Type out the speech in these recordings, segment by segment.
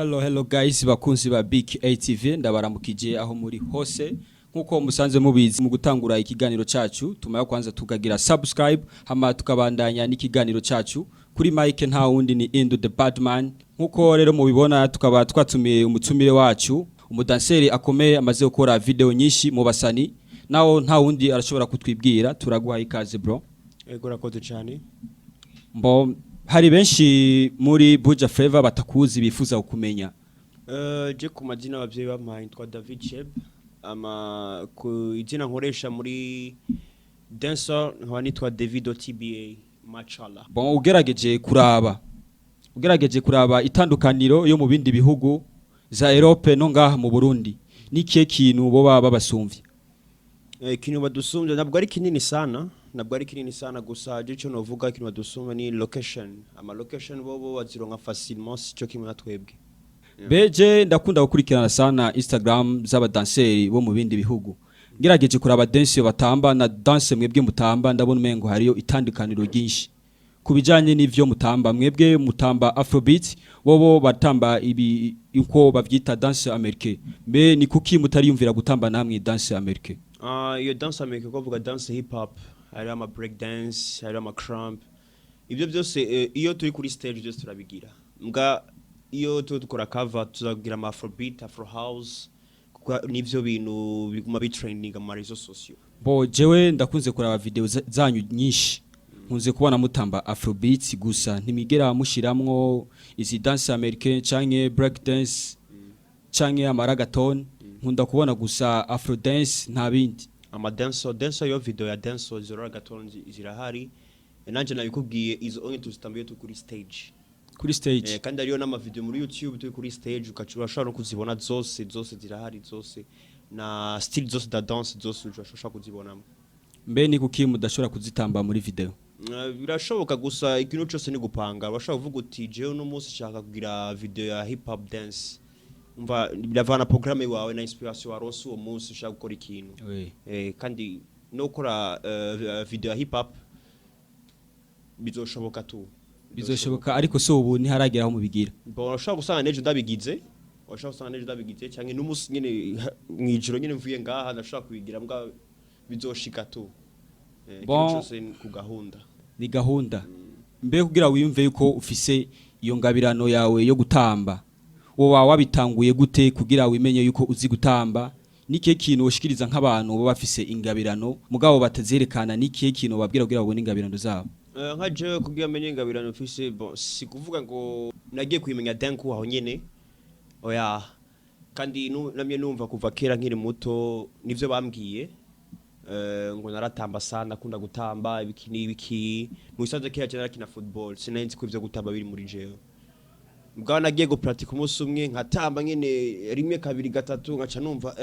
Hello, hello guys, bakunzi ba Big ATV, ndabaramukije aho muri hose. Nkuko musanze mubizi, mu gutangura ikiganiro cacu tumaya kwanza tukagira subscribe, hama tukabandanya n'ikiganiro cacu. Kuri mike nta wundi ni Indo the Badman. Nkuko rero mubibona, tukaba twatumiye umutumire wacu, umudanseri akomeye, amaze gukora video nyinshi mu basani. Nawo nta wundi, arashobora kutwibwira. Turaguha ikaze, bro. Ego, urakoze cyane. Mbo hari benshi muri Buja Flavor batakuzi, bifuza kukumenya. Je ku mazina abavyeyi bampaye nitwa David Cheb, ama ku izina nkoresha muri dancer nkaba nitwa Davido TBA Machala. Bon, ugerageje kuraba itandukaniro yo mu bindi bihugu za Europe no ngaha mu Burundi, ni kihe kintu bo baba babasumvye? Ikintu badusumbya ntabwo ari kinini sana, ntabwo ari kinini sana. Gusa je ico novuga, ikintu badusumbya ni location. Ama location bobo bazironka facilement, sico kimwe na twebwe. Beje ndakunda gukurikirana sana Instagram z'abadanseri bo mu bindi bihugu. Ngerageje kuraba dance batamba na dance mwebwe mutamba, ndabona umengo hariyo itandukaniro ryinshi ku bijanye n'ivyo mutamba. Mwebwe mutamba afrobeat, bobo batamba ibi uko bavyita danse américaine. Mbe ni kuki mutariyumvira gutamba namwe danse américaine? Iyo dance américaine, ko vuga dance hip hop, hari ama break dance, hari ama krump, ibyo byose iyo turi kuri stage byose turabigira. Mbwa iyo turi dukora cover tuzagira ama afrobeat, afro house, kuko nivyo bintu biguma bitrendinga mu réseaux sociaux. Bo jewe ndakunze kuraba video zanyu nyinshi, nkunze kubona mutamba afrobeat gusa, ntimigera mushiramwo izi danse américaine canke break dance canke amaragaton. Nkunda kubona gusa afro dance, nta bindi. Ama dance, dance, yo video ya dance zora reggaeton zirahari. Nanje nabikubwiye, izo onye tuzitamba iyo turi kuri stage. Kuri stage. Kandi hariyo n'ama video muri YouTube turi kuri stage, ukaca urashobora no kuzibona zose. Zose zirahari zose, na style zose da danse zose urashobora kuzibonamo. Mbe ni kuki mudashobora kuzitamba muri video? Birashoboka, gusa ikintu cyose ni gupanga. Urashobora kuvuga uti: "Jewe uno munsi nshaka kugira video ya hip hop dance." Umva, biravana programme wawe na inspiration waronse uwo munsi ushaka gukora ikintu. Kandi no gukora video ya hip hop bizoshoboka tu. Bizoshoboka, ariko so ubu ntiharagera aho mubigira. Bon, urashobora gusanga n'ejo ndabigize, urashobora gusanga n'ejo ndabigize, cyangwa n'umunsi nyene mw'ijoro nyene mvuye ngaha ndashobora kubigira. Mbwa bizoshika tu. Bon. Ikintu cyose ni ku gahunda. Ni gahunda. Mbe kugira wiyumve yuko ufise iyo ngabirano yawe yo gutamba, woba wabitanguye gute kugira wimenye yuko uzi gutamba? Ni kihe kintu woshikiriza nk'abantu baba bafise ingabirano mugabo batazerekana? Ni kihe kintu babwira kugira babone ingabirano zabo? Nka jewe kugira menye ingabirano mfise, bon, si kuvuga ngo nagiye kuyimenya d'un coup aho nyene, oya. Kandi namye numva kuva kera nkiri muto, nivyo bambwiye, ngo naratamba sana, akunda gutamba ibiki n'ibiki. Mu bisanzwe kera cyane narakina football, sinari nzi ko ivyo gutamba biri muri jewe. Mbwa nagiye gupratika umunsi umwe, nkatamba nyene rimwe, kabiri, gatatu, nkaca numva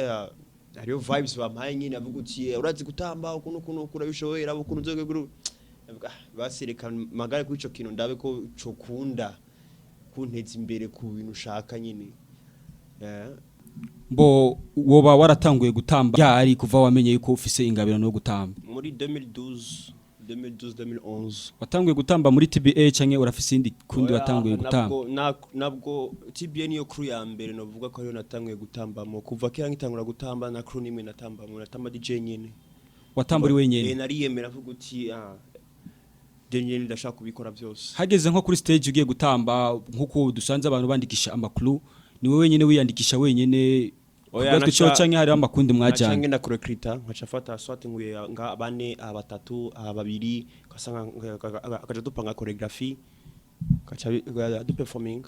hariyo vibes bampaye nyene, avuga uti: "Urazi gutamba ukuntu ukuntu urabishoboye, raba ukuntu uzoge." Avuga: "Ah, basi reka magare kuri ico kintu, ndabe ko cokunda kunteza imbere ku bintu ushaka nyine." Mbo woba waratanguye gutamba ryari, kuva wamenye yuko ufise ingabirano yo gutamba? Muri 2012, 2012, 2011. Watanguye gutamba muri TBA canke urafise indi kundi Oya, watanguye gutamba? Nabwo TBA niyo crew ya mbere novuga ko ariyo natanguye gutambamo. Kuva kera ngitangura gutamba na crew nimwe natambamo, natamba DJ nyene. Watamba uri wenyene? Nariyemera, avuga uti: "Ah, je nyene ndashaka kubikora byose." Hageze nko kuri stage ugiye gutamba, nkuko dusanze abantu bandikisha amakuru, ni wowe wenyene wiyandikisha wenyene Oya, kugatwe cyo, canke hariho amakundi mwajanye? Ngenda kurekrita, nkaca fata soit nguye nga bane, aba batatu, aba babiri, ugasanga akaja dupanga choreography, kaca du performing.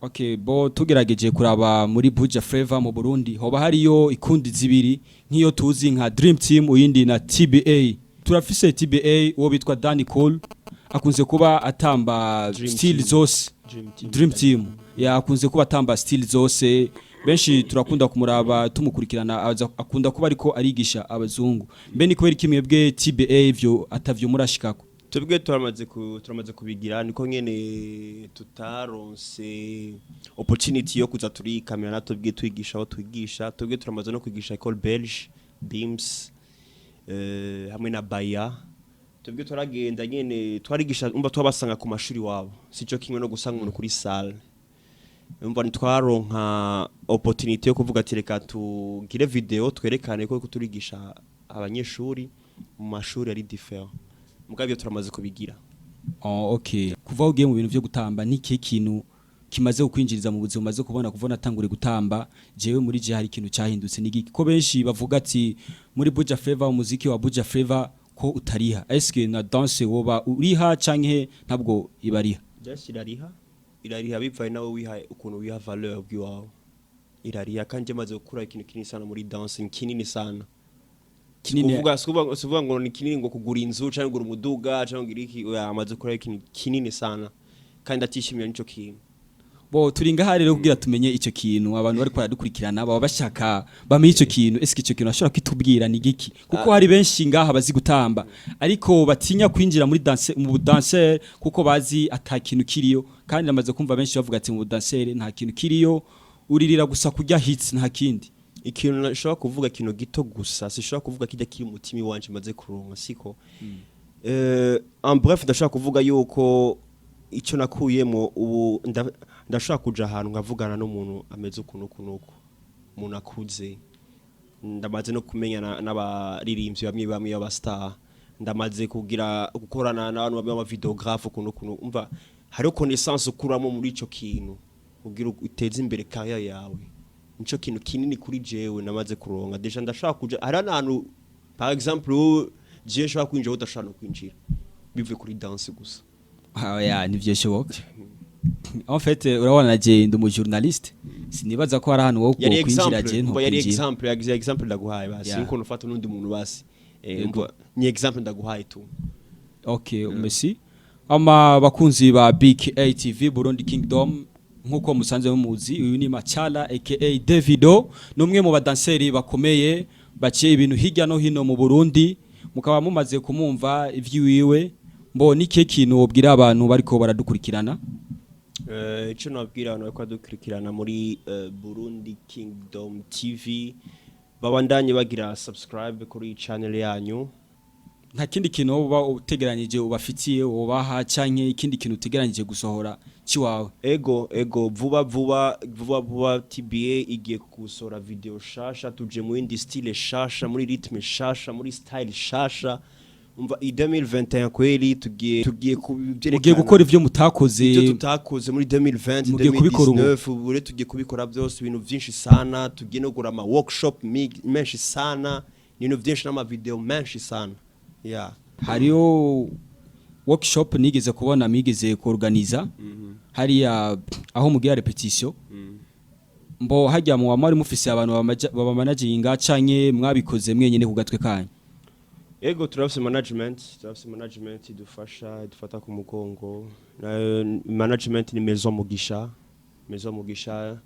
Okay, bo tugerageje kuraba muri Buja Flavor mu Burundi, hoba hariyo ikundi zibiri, nk'iyo tuzi nka Dream Team, uyindi na TBA. Turafise TBA, uwo bitwa Danny Cole, akunze kuba atamba Dream style Team. zose. Dream Team. Dream Team ya akunze kuba atamba style zose. Benshi turakunda kumuraba, tumukurikirana, akunda kuba ariko arigisha abazungu. Mbe ni kubera iki mwebwe TBA ivyo atavyo murashikako? Twebwe turamaze kubigira, niko nyene tutaronse opportunity yo kuza turikamera natwe twigisha aho twigisha. Twebwe turamaze no kwigisha École Belge, BIMS, hamwe na Baya. Twebwe turagenda nyene twarigisha, umva, twabasanga ku mashuri wabo, sico kimwe no gusanga umuntu kuri salle. Umva, ntitwaronka opportunité yo kuvuga ati reka tugire video twerekane ko turigisha abanyeshuri mu mashuri ari différent, mugabo ibyo turamaze kubigira. Oh, okay. Kuva ugiye mu bintu byo gutamba, ni ikihe kintu kimaze kukwinjiriza mu buzima umaze kubona kuva natangure gutamba? Jewe muri je hari ikintu cyahindutse, ni igiki? Ko benshi bavuga ati muri Buja Flavor, umuziki wa Buja Flavor ko utariha, eske na danse woba uriha canke ntabwo ibariha? Just irariha, irariha bivaye nawe wiha ukuntu wiha valeur bw'iwawe. Irariha kandi maze gukura ikintu kinini sana muri dance, ni kinini sana. Kinini? Kuvuga sikuvuga ngo ni kinini ngo kugura inzu cyangwa kugura umuduga cyangwa kugira iki, oya, amaze gukora ikintu kinini sana kandi atishimiye nico kintu. Bo turi ngaha rero kugira tumenye ico kintu. Abantu bari baradukurikirana baba bashaka bamenye ico kintu. Eske ico kintu ashobora kwitubwira ni giki? Kuko hari benshi ngaha bazi gutamba ariko batinya kwinjira muri danse, mu danser, kuko bazi ata kintu kiriyo. Kandi namaze kumva benshi bavuga ati mu danser nta kintu kiriyo, uririra gusa kurya hits, nta kindi. Ikintu nashobora kuvuga, ikintu gito gusa, sishobora kuvuga kijya kiri mu mutima iwanje maze kuronka, siko en bref ndashobora kuvuga yuko icyo nakuyemo ubu ndashobora kuja ahantu nkavugana n'umuntu ameze ukuntu uku n'uku, umuntu akuze. Ndamaze no kumenyana n'abaririmbyi bamwe bamwe b'aba star, ndamaze kugira gukorana n'abantu bamwe b'aba vidéographe ukuntu ukuntu. Umva, hariho connaissance ukuramo muri ico kintu kugira uteze imbere carrière yawe. Nico kintu kinini kuri jewe namaze kuronka. Déjà ndashaka kuja hari n'ahantu, par exemple, wowe, jewe nshobora kwinjira, udashobora no kwinjira bivuye kuri danse gusa. Ah, ya, ntivyoshoboka. En fait, urabona na je ndi umu journaliste, sinibaza ko hari ahantu wo Yari kwinjira exemple je umva, yari ntokwinjira. exemple, yagize exemple ndaguhaye basi. Nkuko nufata n'undi muntu basi. Umva, ni exemple ndaguhaye tu. Okay, merci. Ama bakunzi ba Big ATV Burundi Kingdom, nkuko musanze muzi, uyu ni Machala aka Davido, numwe mu badanseri bakomeye baciye ibintu hirya no hino mu Burundi. Mukaba mumaze kumumva ivy'iwiwe. Mbo n'ikihe kintu wobwira abantu bariko baradukurikirana? Ico nabwira abantu bariko badukurikirana muri Burundi Kingdom TV, babandanye bagira subscribe kuri channel yanyu. Nta kindi kintu woba utegeranyije ubafitiye wobaha, canke ikindi kintu utegeranyije gusohora ciwawe? Ego, vuba vuba, vuba vuba TBA igiye gusohora video shasha. Tuje mu yindi style shasha, muri rythme shasha, muri style shasha. Umva, i 2021 kweli tugiye kubyerekana. Mugiye gukora ivyo mutakoze. Ibyo tutakoze muri 2020. Mugiye kubikora ubu. 2019, ubu rero tugiye kubikora byose, ibintu byinshi sana. Tugiye no kugura ama workshop menshi sana, ibintu byinshi n'ama video menshi sana, yeah. Hariho workshop nigeze kubona migeze kuorganiza hariya aho mugira répétition. Mbo hajya mu mwari mufise abantu babamanaginga canke mwabikoze mwenyene ku gatwe kanyu? Ego, turafise management, turafise management idufasha, idufata ku mugongo. Management ni Maison Mugisha, Maison Mugisha.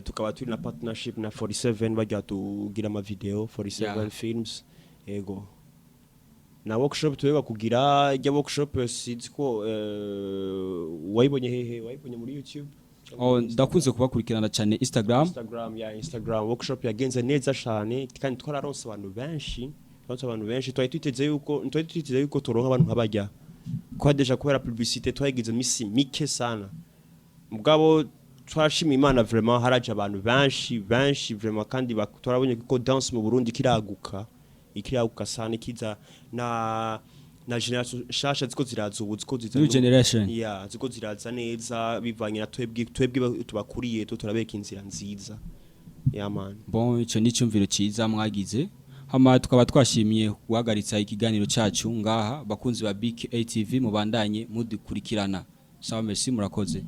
Tukaba turi na partnership na 47, bajya tugira ama video 47 films. Ego, na workshop tuheruka kugira, ijya workshop sinzi ko wayibonye hehe, wayibonye muri YouTube? Oh, ndakunze kubakurikirana cyane Instagram. Instagram ya Instagram. Workshop yagenze neza cyane kandi twararonse abantu benshi, twararonse abantu benshi. Twari twiteze yuko turonka abantu nk'abajya kwa déjà kubera publicité twayigize misi mike sana. Mugabo twashima Imana, vraiment haraje abantu benshi benshi vraiment. Kandi twarabonye ko danse mu Burundi kiraguka, ikiraguka sana, ikiza na génération shasha ziko ziraza ubu, ziko ziza. New generation. Yeah, ziko ziraza neza bivanye na twebwe tubakuriye, tu turabeka inzira nziza, yeah man. Bon, ico ni icyumviro ciza mwagize. Hama tukaba twashimiye guhagaritsa ikiganiro cacu ngaha. Bakunzi ba Big ATV, mubandanye mudukurikirana. Sawa, merci, murakoze.